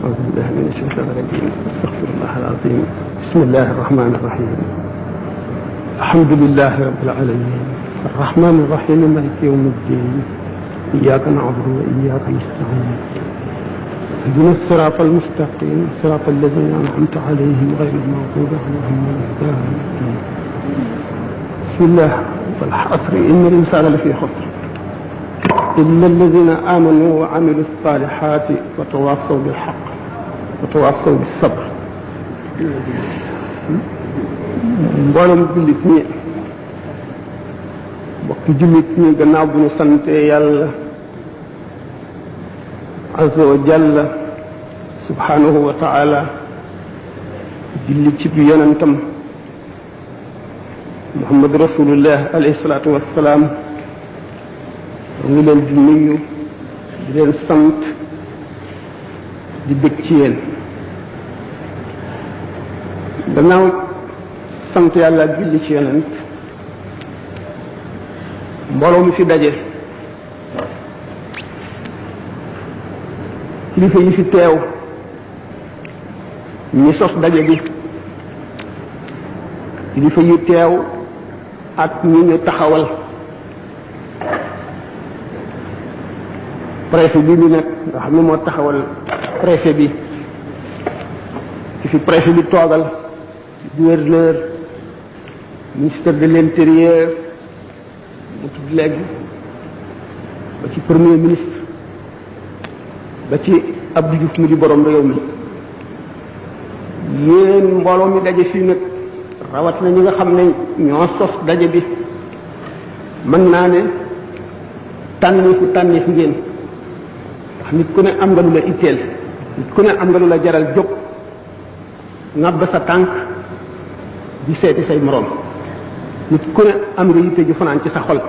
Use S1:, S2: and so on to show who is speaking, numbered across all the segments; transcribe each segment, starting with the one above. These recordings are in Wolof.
S1: أعوذ بالله من الشيطان الرجيم أستغفر الله العظيم بسم الله الرحمن الرحيم الحمد لله رب العالمين الرحمن الرحيم مالك يوم الدين إياك نعبد وإياك نستعين اهدنا الصراط المستقيم صراط الذين أنعمت عليهم غير المغضوب عليهم ولا الضالين بسم الله والعصر إن الإنسان لفي خسر إلا الذين آمنوا وعملوا الصالحات وتواصوا بالحق وتواصوا بالصبر mboolem jullit ñi bokk jullit ñi gannaaw bu ñu sante yàlla azza wa jalla subhanahu wa taala julli ci bi yonentam muhammad rasulullah alayhi salatu wassalaam ngi leen di nuyu di leen sant di bëgg ci yéen gannaaw sant yàlla ak julli ci yonent mbooloo mi fi daje kilifa yi fi teew ñi sos daje bi kilifa yu teew ak ñi ñu taxawal préfet bi ñu nekk nga xam ne moo taxawal préfet bi ci fi préfet bi toogal gouverneur ministre de l'intérieur mu tudd léegi ba ci premier ministre ba ci Abdou Diouf mu di borom réew mi yéen mbooloo mi daje fii nag rawat na ñi nga xam ne ñoo sos daje bi mën naa ne tànnifu ngeen ndax nit ku ne am nga lu la itteel nit ku ne am nga lu la jaral jóg ngàbb sa tànk di seeti say moroom nit ku ne am nga yitte ju fanaan ci sa xol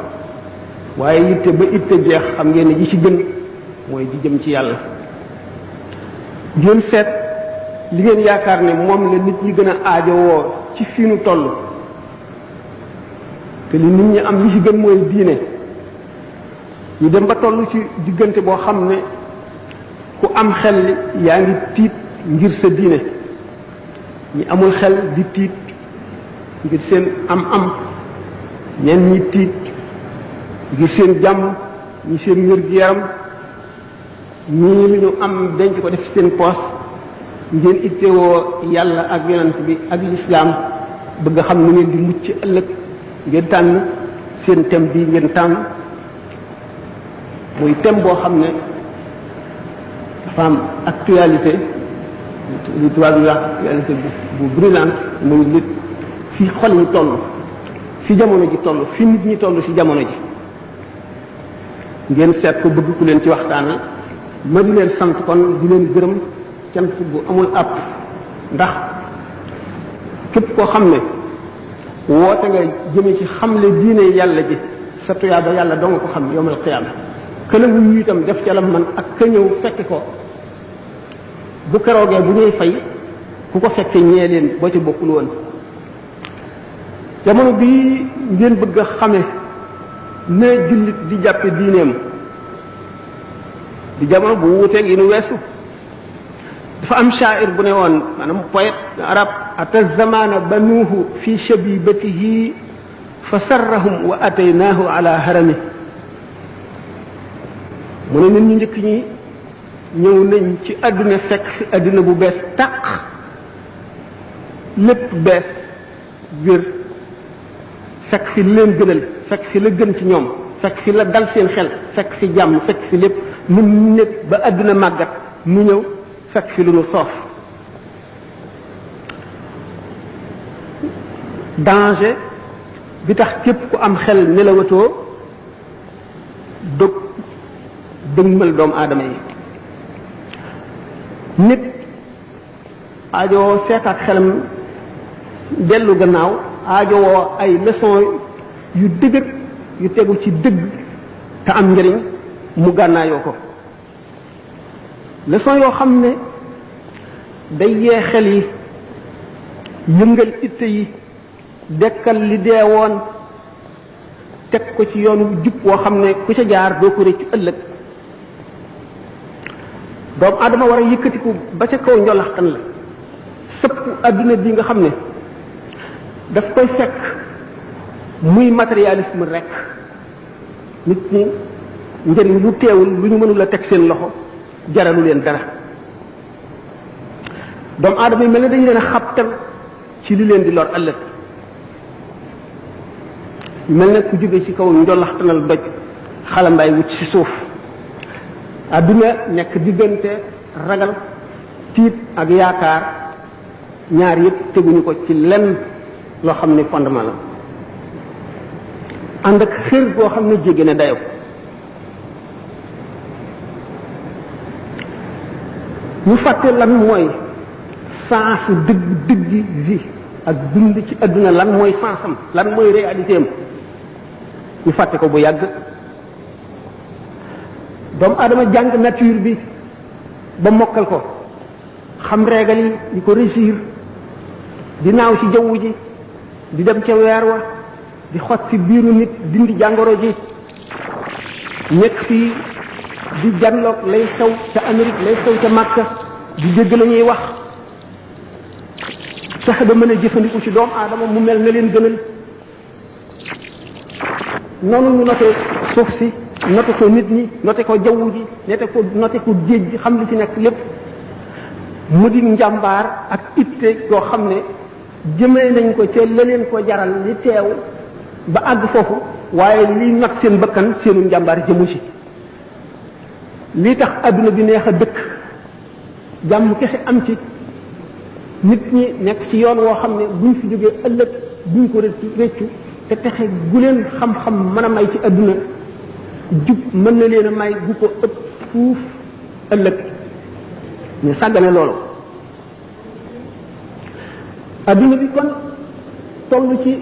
S1: waaye yitte ba itte jeex xam ngeen ne ji ci gën mooy di jëm ci yàlla ngeen seet li ngeen yaakaar ne moom la nit ñi gën a aajowoo ci fii nu toll te li nit ñi am li ci gën mooy diine ñu dem ba toll ci diggante boo xam ne ku am xel yaa ngi tiit ngir sa diine ñi amul xel di tiit ngir seen am ñenn ñi tiit ngir seen jàmm ñi seen wér-gu-yaram ñii lu ñu am denc ko def seen poos ngeen ittewoo yàlla ak yonent bi ak lislaam bëgg xam nu ngeen di mucc ëllëg ngeen tànn seen thème bii ngeen tànn muy thème boo xam ne dafa am actualité li tubaab yi wax actualité bu brûlante muy nit fi xol yi toll fi jamono ji toll fi nit ñi toll ci jamono ji ngeen seet ko bëgg ku leen ci waxtaanal ma di leen sant kon di leen gërëm cant bu amul àpp ndax képp koo xam ne woote nga jëme ci xamle diine yàlla ji sa tuyaaba yàlla doo nga ko xam yowmal qiyaama këla wuyu itam def ca la man ak ka ñëw fekk ko bu keroogee bu ñuy fay ku ko fekke ñee leen boo ci bokkul woon jamono bii ngeen bëgg a xame ne jullit di jàppe diineem di jamono bu wuuteeg yi nu weesu dafa am sha'ir bu ne woon maanaam poète arab ata zamana banuuhu fi shabibatihi fa sarrahum wa ataynaahu ala harami mu ne nit ñu njëkk ñi ñëw nañ ci àdduna fekk fi àdduna bu bees tàq lépp bees wér fekk fi leen gënal fekk fi la gën ci ñoom fekk fi la dal seen xel fekk fi jàmm fekk fi lépp nun nekk ba àdduna màggat mu ñëw fekk fi lu nu soof danger bi tax képp ku am xel nelawatoo dëgmal doomu aadama yi nit aajowoo seetaat xelam dellu gannaaw aajowoo ay leçon yu dëgër yu tegu ci dëgg te am njëriñ mu gànnaayoo ko leçon yoo xam ne day yee xel yi yëngal itte yi dekkal li dee woon teg ko ci yoonu jub woo xam ne ku ca jaar doo ko rëccu ëllëg doomu aadama war a yëkkatiku ba ca kaw njolaxtan la sëpp adduna bi nga xam ne daf koy fekk muy matérialisme rek nit ñi njëriñ lu teewul lu ñu mënul a teg seen loxo jaralu leen dara doomu aadama yi mel ne dañ leen a xabtal ci li leen di lor ëllëg mel ne ku jóge ci kaw njolaxtanal doj xalambaay wut ci suuf adduna nekk diggante ragal tiit ak yaakaar ñaar yëpp teguñu ko ci lenn loo xam ne fondement la ànd ak xër boo xam ne jéggi na dayo ñu fàtte lan mooy sensu dëgg vie ak dund ci adduna lan mooy sensam lan mooy réalité am ñu fàtte ko bu yàgg doomu aadama jàng nature bi ba mokkal ko xam régal yi di ko réussir di naaw ci jaww ji di dem ca weer wa di xot ci biiru nit dindi jàngoro ji nekk fii di janloog lay xew ca Amérique lay xew ca Makka di dégg la ñuy wax fexe ba mën a jëfandiku ci doomu aadama mu mel na leen gënal noonu ñu noté suuf si noté ko nit ñi noté ko jaww ji noté ko géej gi xam li ci nekk lépp mu di njàmbaar ak itte yoo xam ne jëmee nañ ko ca la leen ko jaral li teew ba àgg foofu waaye liy nag seen bakkan seenu njàmbaar jëmu ci lii tax adduna bi neex a dëkk jàmm kese am ci nit ñi nekk ci yoon woo xam ne buñ fi jógee ëllëg buñ ko réccu te texe gu leen xam-xam mën a may ci adduna jub mën na leen a may gu ko ëpp fuuf ëllëg ñu sàggane loolu adduna bi kon toll ci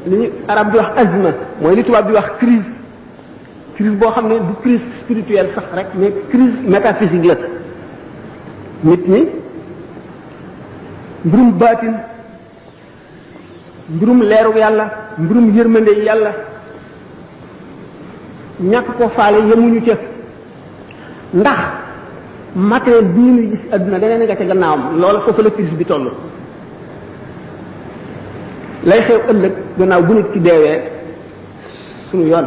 S1: li arab di wax azma mooy li tubaab di wax crise boo xam ne du crise spirituelle sax rek mais crise métaphysique la nit ñi mbirum baatin mbirum leeru yàlla mbirum yërmande yàlla ñàkk ko faale yemuñu ca ndax matériel bii ñuy gis adduna daneen nga ca gannaawam loola foofu la crise bi toll lay xew ëllëg gannaaw bu nit ki deewee suñu yoon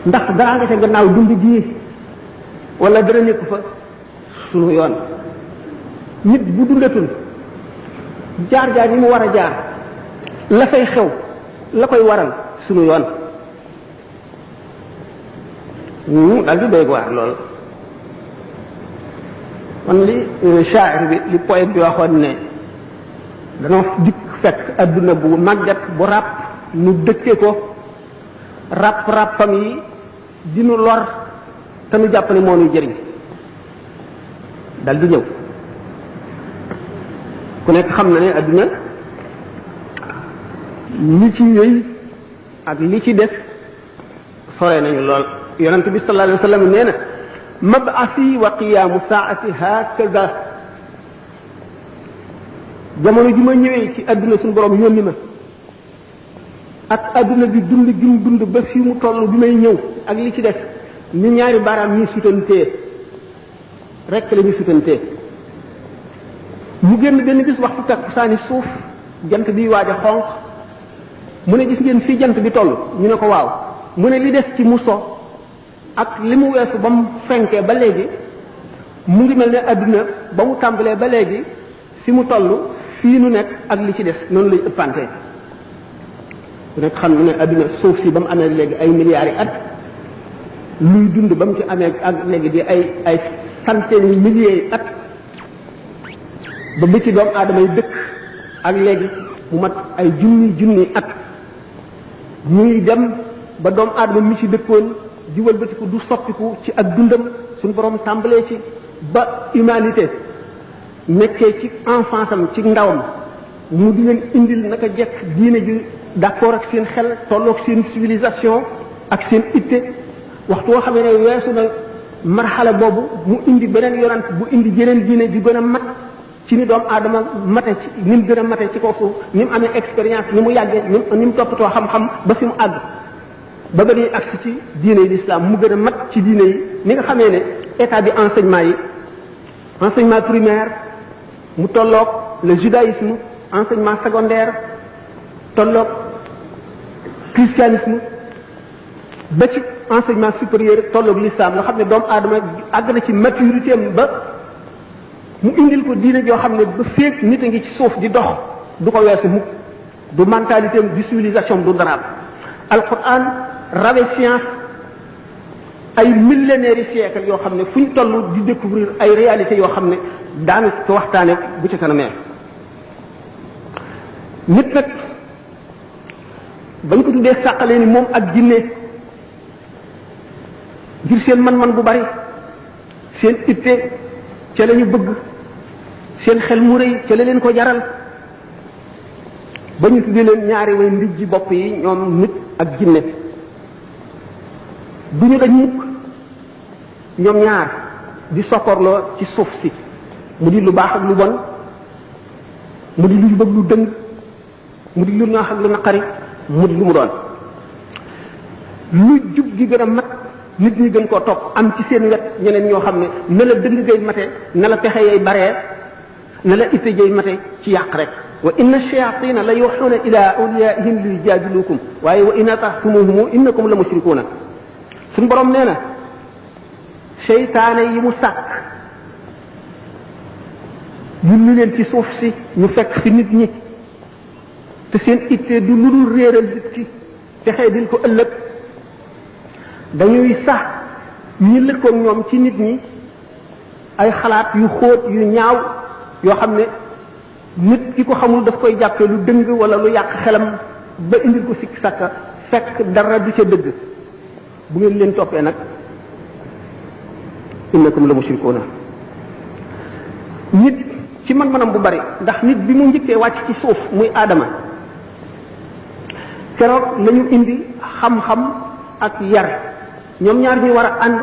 S1: ndax dara nga ca gannaaw dund gii wala dara nekku fa suñu yoon nit bu dundatul jaar-jaar yi mu war a jaar la fay xew la koy waral suñu yoon daal di doy waar lool kon li shaa'ir bi li poète bi waxoon ne danoo dikk fekk adduna bu màggat bu ràpp nu dëkke ko ràpp-ràppam yi di nu lor te nu jàpp ne moo nuy jëriñ dal di ñëw ku nekk xam na ne adduna li ci yëy ak li ci def sore nañu lool yonent bi sallallahu alayhi wa sallam nee na mab'asi wa qiyaamu saa'ati hakaza jamono ji ma ñëwee ci adduna suñu borom yónni ma ak adduna bi dund gi mu dund ba fi mu toll bi may ñëw ak li ci def ni ñaari baaraam ñuy sutantee rek la ñuy sutantee mu génn benn bis waxtu takkusaani suuf jant bi waaj a xonq mu ne gis ngeen fii jant bi toll ñu ne ko waaw mu ne li des ci mu so ak li mu weesu ba mu fenkee ba léegi mu ngi mel ne adduna ba mu tàmbalee ba léegi fi mu toll fii nu nekk ak li ci des noonu lay ëppantee ku nekk xam ne adduna suuf si ba mu amee léegi ay milliards yi at luy dund ba mu ci amee ak léegi di ay centaines yi milliers yi at ba bi ci doomu aadama yi dëkk ak léegi mu mat ay junni at ñuy dem ba doomu aadama mi ci dëkkoon di wëlbatiku du soppiku ci ak dundam suñu borom tàmbalee ci ba humanité nekkee ci enfance am ci ndawam mu di leen indil naka jekk diine ji d'accord ak seen xel tolloog seen civilisation ak seen itte waxtu woo xamee ne weesu na marxala boobu mu indi beneen yonant bu indi jeneen diine ju gën a mat ci ni doomu aadama mate ci ni mu gën a mate ci kaw suuf ni mu amee expérience ni mu yàggee ni mu toppatoo xam-xam ba fi mu àgg ba ba ñuy agsi ci diine yi l'islam mu gën a mat ci diine yi ni nga xamee ne état bi enseignement primaire mu tolloog le judaïsme, enseignement secondaire tolloog christianisme ba ci enseignement supérieur tolloog l'islam nga xam ne doomu aadama àgg na ci maturité am ba mu indil ko diine joo xam ne ba féeg nit a ngi ci suuf di dox du ko weesu mukk du mentalité du civilisation du daraam alquran rawe science ay millénaires yi siècle yoo xam ne fu ñu toll di découvrir ay réalités yoo xam ne daanu ko waxtaane bu ci kanamee nit nag bañ ko tuddee sàqalee ni moom ak jinne ngir seen man-man bu bari seen itte ca la ñu bëgg seen xel mu rëy ca la leen ko jaral ba ñu tuddee leen ñaari way ndijji bopp yi ñoom nit ak jinne du ñu dañ mukk ñoom ñaar di sokkorloo ci suuf si mu di lu baax ak lu bon mu di lu bëgg lu dëng mu di lu neex ak lu naqari mu di lu mu doon lu jub gi gën a mat nit ñi gën koo topp am ci seen wet ñeneen ñoo xam ne na la dëng gay mate na la pexe yay baree na la itte jay mate ci yàq rek wa inna shayatina la yuhuna ila awliyaihim li yujadilukum waaye wa in atahtumuhum innakum la mushrikuuna suñu borom nee na seytaane yi mu sàkk yulli leen ci suuf si ñu fekk fi nit ñi te seen itte du lu dul réeral nit ki texee dil ko ëllëg dañuy sax ñi lëkkoog ñoom ci nit ñi ay xalaat yu xóot yu ñaaw yoo xam ne nit ki ko xamul daf koy jàppee lu dëng wala lu yàq xelam ba indil ko sikk sàkka fekk dara du ca dëgg bu ngeen leen toppee nag innakum la mushrikuuna nit ci man-manam bu bari ndax nit bi mu njëkkee wàcc ci suuf muy aadama keroog lañu indi xam-xam ak yar ñoom ñaar ñu war a ànd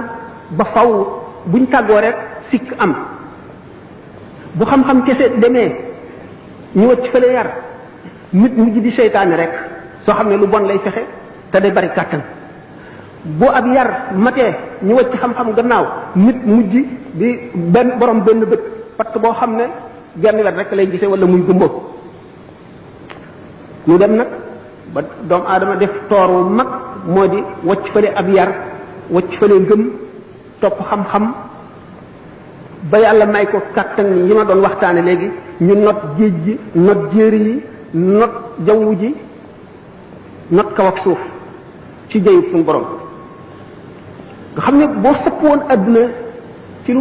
S1: ba faw buñ tàggoo rek sikk am bu xam-xam kese demee ñu wacc fële yar nit mujj di seytaane rek soo xam ne lu bon lay fexe te day bari kàttan bu ab yar matee ñu wacc xam-xam gannaaw nit mujj di benn borom benn bët parce que boo xam ne genn wet rek lay gisee wala muy gumbo ñu dem nag ba doomu aadama def toor wu mag moo di wacc fële ab yar wacc fële ngëm topp xam-xam ba yàlla may ko kàttan yi ma doon waxtaane léegi ñu not géej gi not jéeri yi not jaww ji not kaw ak suuf ci jëyub suñu borom nga xam ne boo sëpp woon adduna ci lu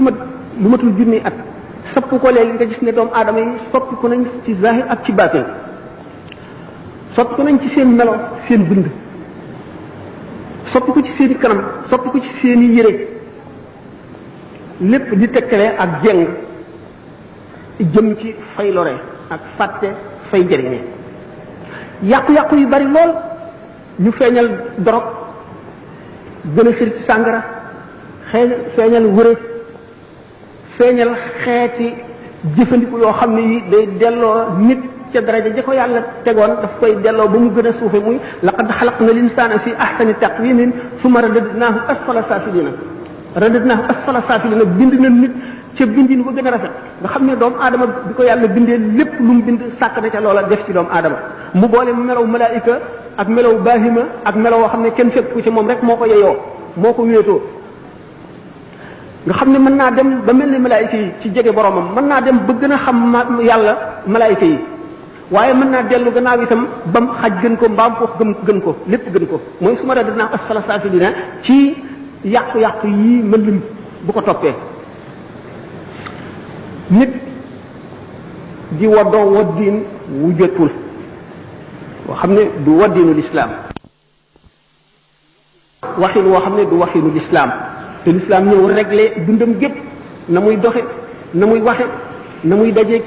S1: matul junni at sëpp ko léegi nga gis ne doomu aadama yi soppi ko nañ ci zahir ak ci baatin soppi ko nañ ci seen melo seen bind soppi ko ci seeni kanam soppi ko ci seeni yére lépp di tekkale ak jeng jëm ci fay lore ak fàtte fay jëriñe yàqu-yàqu yu bari lool ñu feeñal dorog gën a xir ci sàngara feeñal wërë feeñal xeeti jëfandiku yoo xam ne yi day delloo nit ca daraja ja ko yàlla tegoon daf koy delloo ba mu gën a suufe muy laqad xalaqna linsaana fi ahsani taqwimin summa radadnaahu asfala saafilina bind na nit ca bindin ba gën a rafet nga xam ne doomu aadama bi ko yàlla bindee lépp lu mu bind sàkk na ca loola def ci doomu aadama mu boole melaw malaayika ak melaw baahima ak melaw woo xam ne kenn fekk ku ci moom rek moo ko yeyoo moo ko wéetoo nga xam ne mën naa dem ba mel ni malaayika yi ci jege boromam mën naa dem ba gën a xam yàlla malaayika yi waaye mën naa dellu gannaaw itam bam xaj gën ko mbaam foofu gën ko lépp gën ko mooy su ma dee dinaa asfala saafilina ci yàqu-yàqu yii ma lim bu ko toppee nit di woddoo woddiin wu jotul woo xam ne du woddiinu lislaam waxin woo xam ne du waxinu lislaam te lislaam ñëw réglé dundam gépp na muy doxe na muy waxe na muy dajeeg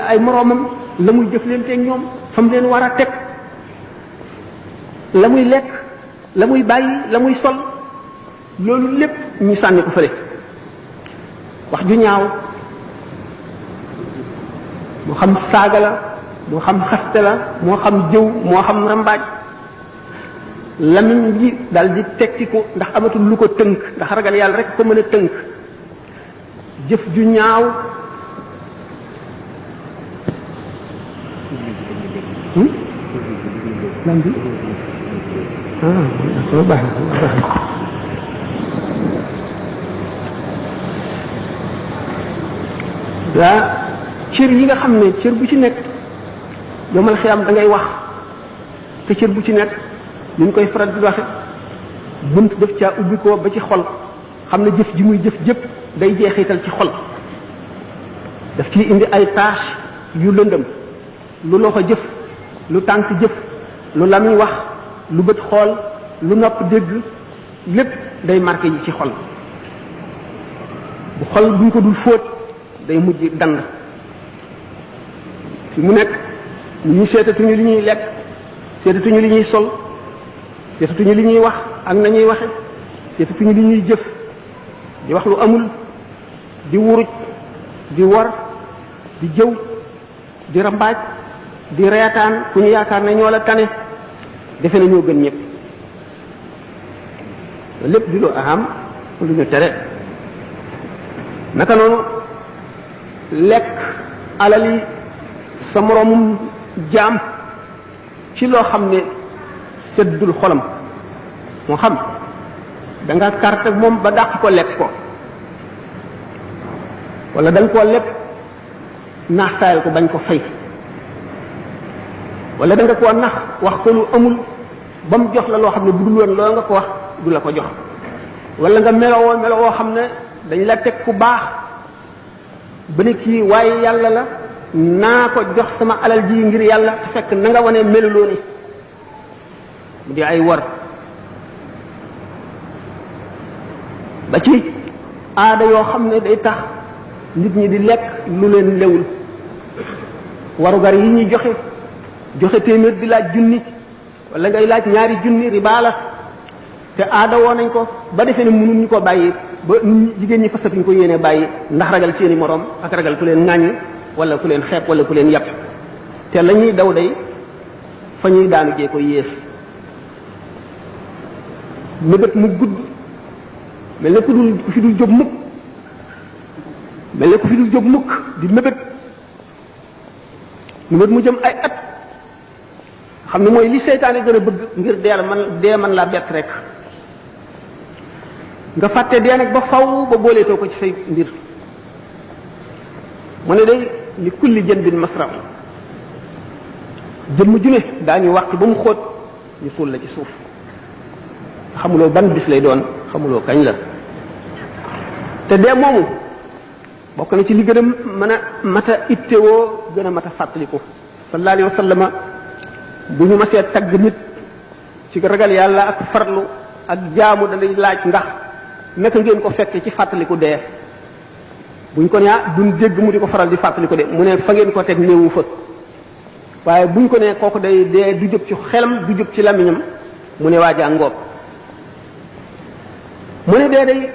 S1: ay moroomam la muy jëflanteeg ñoom fam leen war a teg la muy lekk la muy bàyyi la muy sol loolu lépp ñu sànni ko fële wax ju ñaaw moo xam saaga la moo xam xaste la moo xam jëw moo xam rambaaj lamiñ ji dal di tekki ko ndax amatul lu ko tënk ndax ragal yàlla rek ko mën a tënk jëf ju ñaaw lan bi ko baax daa cër yi nga xam ne cër bu ci nekk yomal xiyam da ngay wax te cër bu ci nekk ni ñu koy faral di waxe bunt def caa ubbi ko ba ci xol xam ne jëf ji muy jëf jëpp day jeexital ci xol daf ciy indi ay tâche yu lëndëm lu loxo jëf lu tànk jëf lu lamiñ wax lu bët xool lu nopp dégg lépp day marqué yi ci xol bu xol buñ ko dul fóot day mujj dand fi mu nekk ñu seetatuñu li ñuy lekk seetatuñu li ñuy sol seetatuñu li ñuy wax ak nañuy waxe seetatuñu li ñuy jëf di wax lu amul di wuruj di wor di jëw di rambaaj di reetaan ku ñu yaakaar ne ñoo la tane defe na ñoo gën ñëpp lépp di lu aham lu ñu tere naka noonu lekk alali sa moroomum jaam ci loo xam ne seddul xolam moo xam da nga carte ak moom ba dàq ko lekk ko wala da nga koo lekk naaxtaayal ko bañ ko fay wala da nga koo nax wax ko lu amul ba mu jox la loo xam ne bu dul woon loo nga ko wax du la ko jox wala nga melowoo xam ne dañ la teg ku baax ba ne kii waaye yàlla la naa ko jox sama alal ji ngir yàlla te fekk na nga wane meluloo ni mu di ay war ba ci aada yoo xam ne day tax nit ñi di lekk lu leen lewul warugar yi ñuy joxe téeméer di laaj junni wala ngay laaj ñaari junni riba la te aada woo nañ ko ba defee ne mënuñ ñu ko bàyyi ba jigéen ñi fasatuñ ko yéene bàyyi ndax ragal seeni moroom ak ragal ku leen ŋàññ wala ku leen xeeb wala ku leen yàpp te la ñuy daw day fa ñuy daanu jee ko yées mébét mu gudd mel ne ku fi dul jóg mukk mel ne ku fi dul jóg mukk di mébét mu jëm ay at xam ne mooy li seytaane gën a bëgg ngir dee man laa bett rek nga fàtte dee nag ba faw ba booleetoo ko ci say mbir mu ne day li kulli jëndin masra jëmm ju ne daañu wàq ba mu xóot ñu suul la ci suuf xamuloo ban bis lay doon xamuloo kañ la te dee moomu bokk na ci li gën a mën a mat a ittewoo gën a mat a fàttaliku sallallahu alayhi wa sallama bu ñu masee tagg nit ci ragal yàlla ak farlu ak jaamu dalay laaj ndax naka ngeen ko fekke ci fàttaliku dee buñ ko ne duñ dégg mu di ko faral di fàttaliku de mu ne fa ngeen ko teg néewu fa waaye buñ ko ne kooku day dee du jóg ci xelam du jóg ci lamiñam mu ne waajaa ngoog mu ne dee day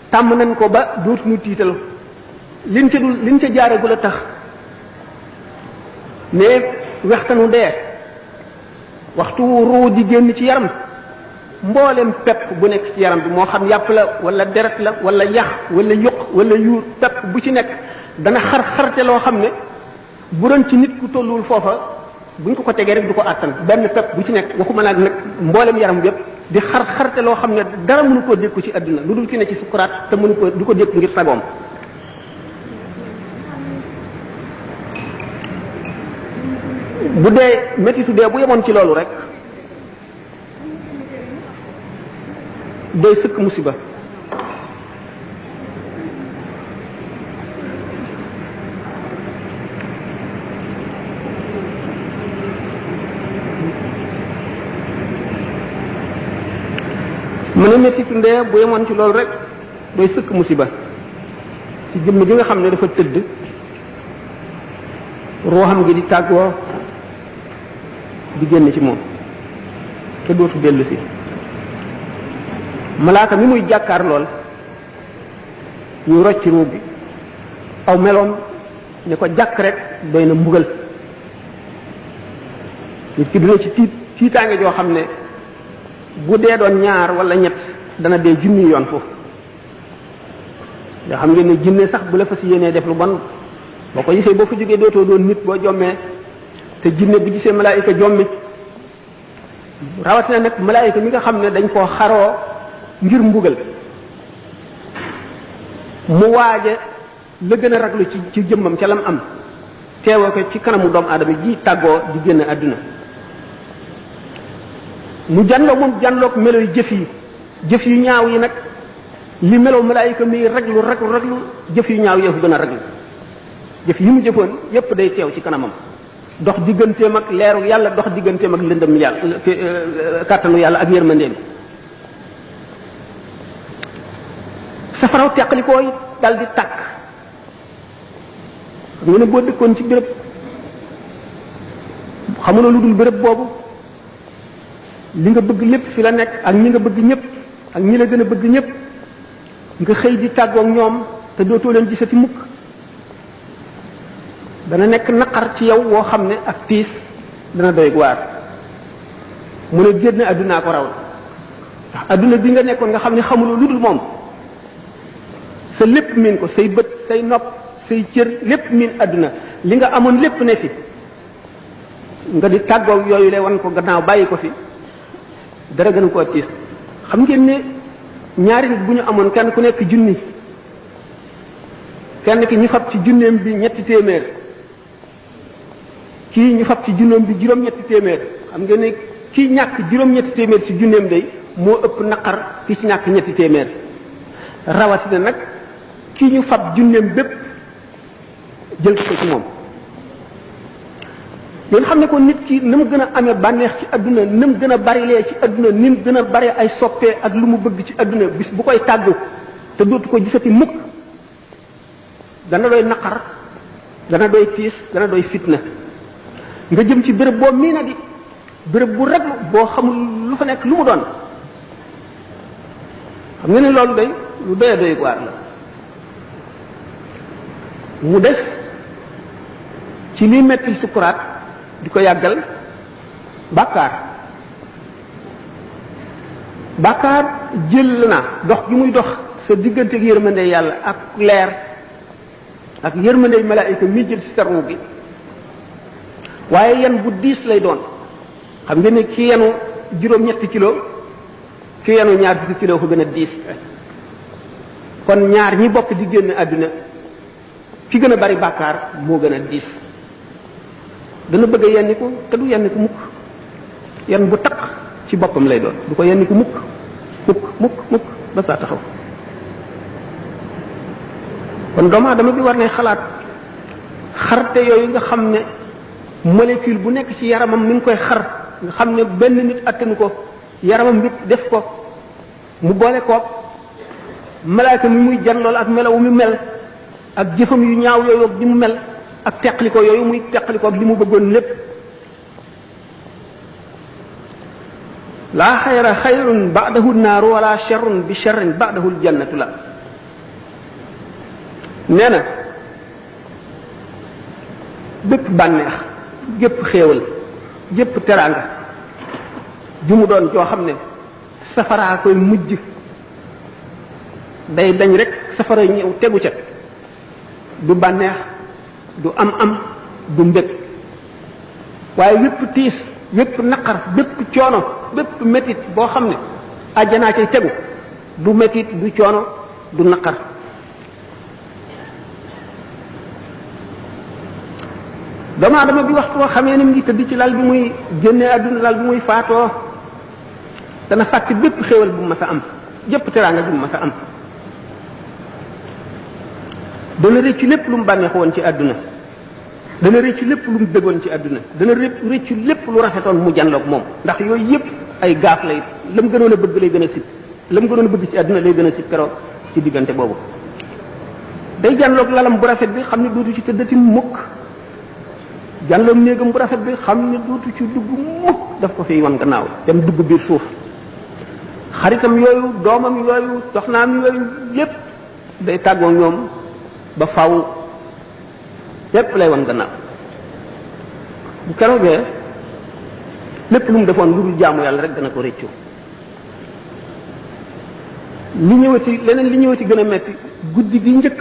S1: tàmm nañ ko ba dootuñu tiital liñ ca jaaragul a tax ne wextanu dee waxtu ruu di génn ci yaram mboolem pepp bu nekk ci yaram bi moo xam yàpp la wala deret la wala yax wala yuq wala yuur pepp bu ci nekk dana xarte loo xam ne bu doon ci nit ku tolluwul foofa buñ ko tegee rek du ko àttan benn pepp bu ci nekk waxuma naa nag mboolem yaram bi yépp di xarte loo xam ne dara mënu koo dékku ci àdduna lu dul ki ne ci sukuraat te mënu ko du ko dékku ngir sagoom bu dee métitu dee bu yemoon ci loolu rek doy sëkk musiba mu ne métitu ndee bu yemoon ci loolu rek doy sëkk musiba ci jëmm ji nga xam ne dafa tëdd ruuxam gi di tàggoo di génn ci moom te dootu dellu si malaaka mi muy jàkkaar lool ñu rocc ruub bi aw meloom ne ko jàkk rek doy na mbugal nit ki dina ci tiitaange joo xam ne bu dee doon ñaar wala ñett dana dee junni yoon foofu nga xam ngeen ne jinne sax bu la fas yéenee def lu bon boo ko gisee boo fa jógee dootoo doon nit boo jommee te jinne bu gisee malaayika jommi rawatina nag malaayika mi nga xam ne dañ koo xaroo ngir mbugal mu waaje la gën a raglu ci jëmmam ca lam am teewoo ko ci kanamu doomu aadama ji tàggoo di génn àdduna mu janloo moom janloog melo yu jëf yu ñaaw yi nag li melow malaayika mi raglu jëf yu ñaaw yëfu gën a raglu jëf yi mu jëfoon yépp day teew ci kanamam dox digganteem ak leeru yàlla dox digganteem ak lëndëm yàlla kàttanu yàlla ak yërmandeem safaraw teqalikoo yi dal di tàkk xam nga ne boo dëkkoon ci béréb xamuloo lu dul béréb boobu li nga bëgg lépp fi la nekk ak ñi nga bëgg ñëpp ak ñi la gën a bëgg ñëpp nga xëy di tàggoog ñoom te dootoo leen gisati mukk dana nekk naqar ci yow woo xam ne ak tiis dana doy waar mu ne génn àddunaa ko raw ndax àdduna bi nga nekkoon nga xam ne xamuloo lu dul moom sa lépp miin ko say bët say nopp say cër lépp miin àdduna li nga amoon lépp ne fi nga di tàggoog yooyu le wan ko gannaaw bàyyi ko fi dara gën koo tiis xam ngeen ne ñaari nit bu ñu amoon kenn ku nekk junni kenn ki ñu fab ci junneem bi ñetti téeméer kii ñu fab ci junneem bi juróom-ñetti téeméer xam ngeen ne kii ñàkk juróom-ñetti téeméer ci junneem day moo ëpp naqar ki ci ñàkk ñetti téeméer rawatina nag kii ñu fab junneem bépp jël ko ci moom yéen xam ne ko nit ki ni mu gën a amee bànneex ci adduna ni mu gën a barilee ci adduna ni mu gën a bare ay soppee ak lu mu bëgg ci adduna bis bu koy tàggu te dootu ko gisati mukk dana doy naqar dana doy tiis dana doy fitna nga jëm ci béréb boo mii na di béréb bu raglu boo xamul lu fa nekk lu mu doon xam nga ne loolu day lu doy doy waar la mu des ci liy mettil sukuraat di ko yàggal bàkkaar jël na dox gi muy dox sa diggante ak yërmande yàlla ak leer ak yërmande malaayika mi jël ci sa ruu gi waaye yan bu diis lay doon xam nga ne ki yenu juróom-ñetti kilo ki yenu ñaar fukki kilo ko gën a diis kon ñaar ñi bokk di génn àdduna ki gën a bari bàkkaar moo gën a diis dana bëgg a yenniku te du yenniku mukk yan bu taq ci boppam lay doon du ko yenniku mukk ba saa taxaw kon doomu aadama bi war ngay xalaat xarte yooyu nga xam ne molécule bu nekk ci yaramam mi ngi koy xar nga xam ne benn nit attanu ko yaramam bi def ko mu boole ko malaaka mi muy jan lool ak melaw mi mel ak jëfam yu ñaaw yooyu ak di mu mel ak teqaliko yooyu muy teqaliko ak li mu bëggoon lépp laa xayra xayrun ba'dahu naaru wala sharrun bi sharrin ba'dahu aljannatu la nee na bépp bànneex gépp xéewal gépp teraanga ju mu doon joo xam ne safaraa koy mujj day dañ rek safara ñëw tegu ca du bànneex du am du mbég waaye wépp tiis wépp naqar bépp coono bépp métit boo xam ne àjjanaa cay tegu du métit du coono du naqar doomu aadama bi waxtu woo xamee ni mu ngi tëdd ci lal bi muy génnee àdduna lal bi muy faatoo dana fàtte bépp xéewal bu mas a am jëpp teraanga bu mas a am dana rëccu lépp lu mu bànneexu woon ci àdduna dana rëccu lépp lu mu bëggoon ci àdduna dana rëccu lépp lu rafetoon mu janloog moom ndax yooyu yépp ay gaaf lay la mu gënoon a bëgg lay gën a sib la mu gënoon a bëgg ci àdduna lay gën a sib keroog ci diggante boobu day janloog lalam bu rafet bi xam ne dootu ci tëddati mukk janloog néegam bu rafet bi xam ne dootu ci dugg mukk daf ko fiy wan gannaaw dem dugg biir suuf xaritam yooyu doomam yooyu soxnaam yooyu lépp day tàggoo ñoom ba faw lépp lay wan gannaaw bu keroogee lépp lu mu defoon lu dul jaamu yàlla rek dana ko réccu li ñëwati leneen li ñëwati gën a metti guddi gi njëkk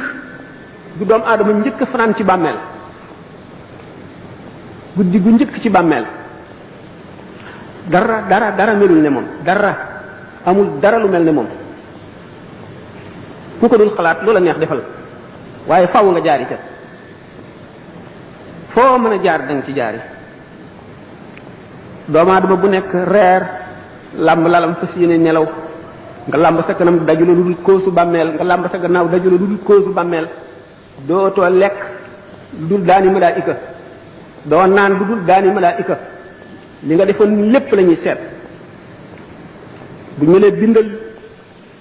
S1: gu doomu aadama njëkk a fanaan ci bàmmeel guddi gu njëkk ci bàmmeel dara melul ne moom dara amul dara lu mel ne moom ku ko dul xalaat loola neex defal waaye faaw nga jaari ca foo mën a jaar danga ci jaari doomu aadama bu nekk reer làmb lalam fas yéene nelaw nga làmb sa kanam dajule lu dul koosu bàmmeel nga làmb sa gannaaw dajule lu dul koosu bàmmeel dootoo lekk lu dul daani malaayika doo naan lu dul daani malaayika li nga defoon lépp la ñuy seet bu ñu lee bindal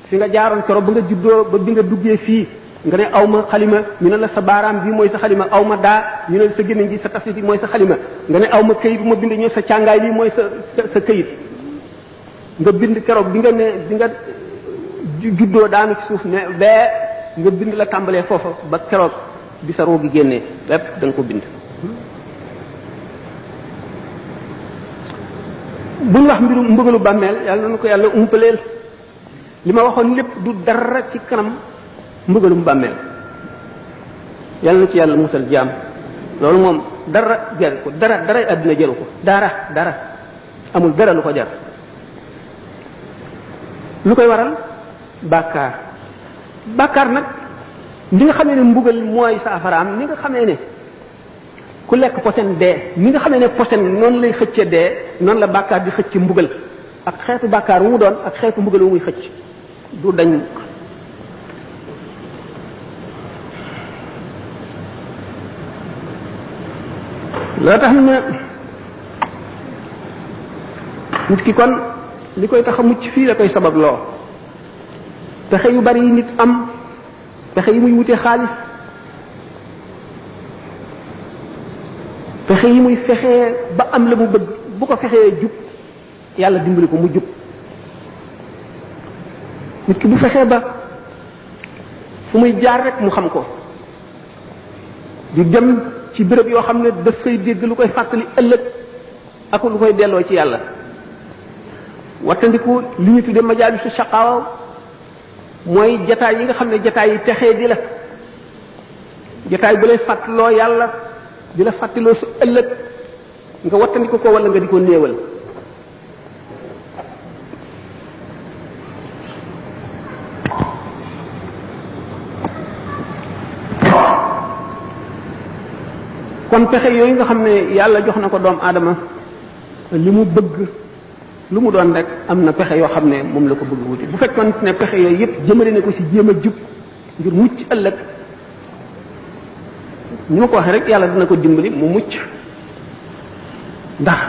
S1: fi nga jaaroon keroog ba nga juddoo ba bi nga duggee fii nga ne aw ma xalima ñu ne la sa baaraam bii mooy sa xalima aw ma daa ñu ne la sa gémmiñ gi sa tafsir mooy sa xalima nga ne aw ma këyit bu ma bind ñëw sa càngaay lii mooy sa këyit nga bind keroog bi nga juddoo daanu ci suuf ne bee nga bind la tàmbalee foofa ba keroog bi sa roo gi génnee lépp da nga ko bind buñ wax mbiru mbëgalu bàmmeel yàlla na ko yàlla umpaleel li ma waxoon lépp du dara ci kanam mbëgalum bàmmeel yàlla na ci yàlla musal jaam loolu moom dara jar ko dara àddina jaru ko dara amul dara lu ko jar lu koy waral bàkkaar nag li nga xamee ne mbugal mooy saafaraam ni nga xamee ne ku lekk posen dee ni nga xamee ne posen noonu lay xëcce dee noonu la bàkkaar di xëcc mbugal ak xeetu bàkkaar wu mu doon ak xeetu mbugal wu muy xëcc du dañ loo tax ne nit ki kon li koy tax a mucc fii la koy sabab loo pexe yu bari yi nit am pexe yi muy wute xaalis pexe yi muy fexee ba am la mu bëgg bu ko fexee jub yàlla dimbali ko mu jub nit ki bu fexee ba fu muy jaar rek mu xam ko di dem ci béréb yoo xam ne daf koy dégg lu koy fàttali ëllëg ak lu koy delloo ci yàlla wattandiku li ñu tudde majaalisu shaqaawa mooy jataay yi nga xam ne jataay yi texee di la jataay bu lay fàttaloo yàlla di la fàttaloo su ëllëg nga wattandiku ko wala nga di ko néewal kon pexe yooyu nga xam ne yàlla jox na ko doomu aadama li mu bëgg lu mu doon rek am na pexe yoo xam ne moom la ko bëgg wuti bu fekkoon ne pexe yooyu yëpp jëmale ne ko ci jéem a jub ngir mucc ëllëg ni ma ko waxee rek yàlla dina ko dimbali mu mucc ndax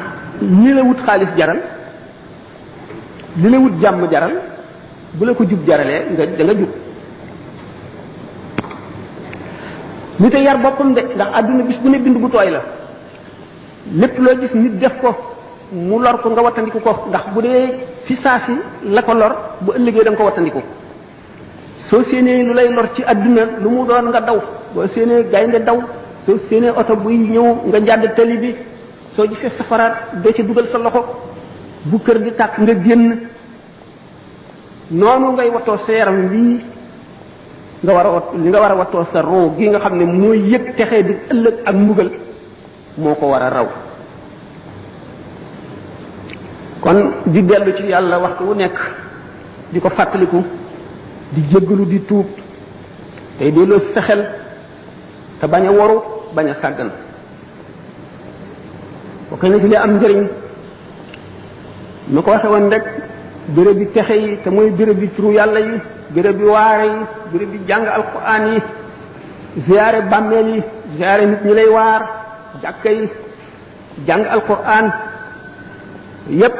S1: li la wut xaalis jaral li la wut jàmm jaral bu la ko jub jaralee nga da nga jub nit a yar boppam de ndax àdduna bis bu ne bind bu tooy la lépp loo gis nit def ko mu lor ko nga wattandiku ko ndax bu dee fi saa si la ko lor bu ëllëgee da nga ko wattandiku soo séenee lu lay lor ci àdduna lu mu doon nga daw boo séenee gaynde daw soo séenee oto buy ñëw nga njàdd tali bi soo gisee safaraat doo ci dugal sa loxo bu kër di tàkk nga génn noonu ngay wattoo sa yaram lii nga war a wat li nga war a wattoo sa roo gi nga xam ne mooy yëg texee di ëllëg ak mbugal moo ko war a raw kon di dellu ci yàlla waxtu wu nekk di ko fàttaliku di jéggalu di tuub tey delloo sa xel te bañ a waru bañ a sàggan bokk na ci li am njëriñ ma ko waxe woon rek béréb bi texe yi te mooy béréb bi turu yàlla yi béréb bi waare yi béréb bi jàng alquran yi ziyaare bàmmeel yi ziyaare nit ñi lay waar jàkka yi jàng alquran yépp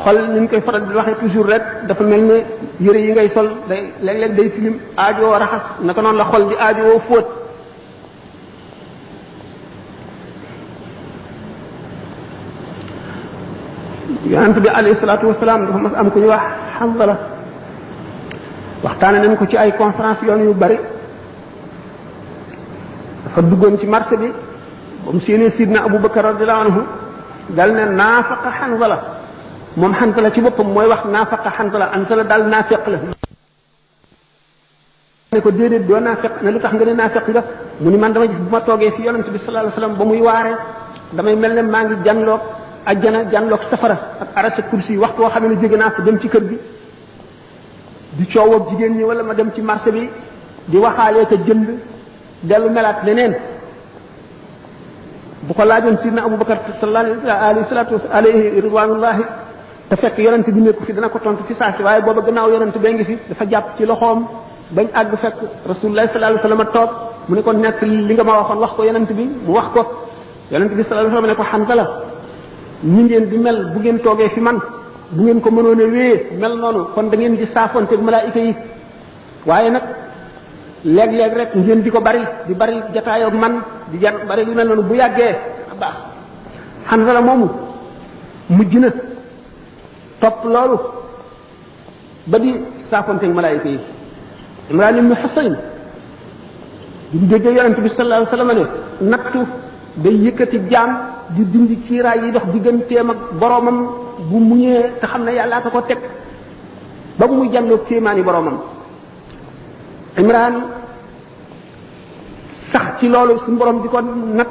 S1: xol ni ñu koy faral di waxee toujours rek dafa mel ne yëre yi ngay sol day léeg-léeg day tilim aajoo raxas naka noonu la xol di aajoo fóot yonent bi alayhi salaatu wasalaam dafa mas am ku ñu wax Hanzala waxtaane nañ ko ci ay conférence yoon yu bari dafa duggoon ci marché bi ba mu séenee sidna Abu Bakar radiyallahu anhu dal ne naafaqa Hanzala moom Hanzala ci boppam mooy wax naafaqa Hanzala Hanzala daal naafeq la ne ko déedéet doo naafeq ne lu tax nga ne naafeq nga mu ni man dama gis bu ma toogee fi yonent bi sallallahu alayhi wasallam ba muy waaree damay mel ne maa ngi janloog ajjana janloog safara ak arasa kursi waxtu woo xam ne jóge naa fa dem ci kër gi di coow ak jigéen ñi wala ma dem ci marché bi di waxaalee ko jënd dellu melaat leneen bu ko laajoon sidna Abubakar sallallahu alayhi ridwanullahi te fekk yonent bi nekku fi dana ko tontu fi saasi waaye booba gannaaw yonent bee ngi fi dafa jàpp ci loxoom bañ àgg fekk rasulullah sallallahu alayhi wasallam toog mu ne ko nekk li nga ma waxoon wax ko yonent bi mu wax ko yonent bi sallallahu alayhi wasallam ne ko Hanzala ñi ngeen di mel bu ngeen toogee fi man bu ngeen ko mënoon a wéyee mel noonu kon da ngeen di saafonteeg malaayika yi waaye nag léeg-léeg rek ngeen di ko bari di bari jataayoo ak man di jar bari lu mel noonu bu yàggee a baax Hanzala moomu mujj na topp loolu ba di saafonteeg malaayika yi Imran ibn Husayn bi mu déggee yonent bi sallallahu alayhi wasallam ne nattu day yëkkati jaam di dindi kiiraay yi dox digganteem ak boromam bu muñee te xam ne yàllaa ko teg ba mu muy jàlloo kéemaani boromam Imran sax ci loolu suñu borom di ko natt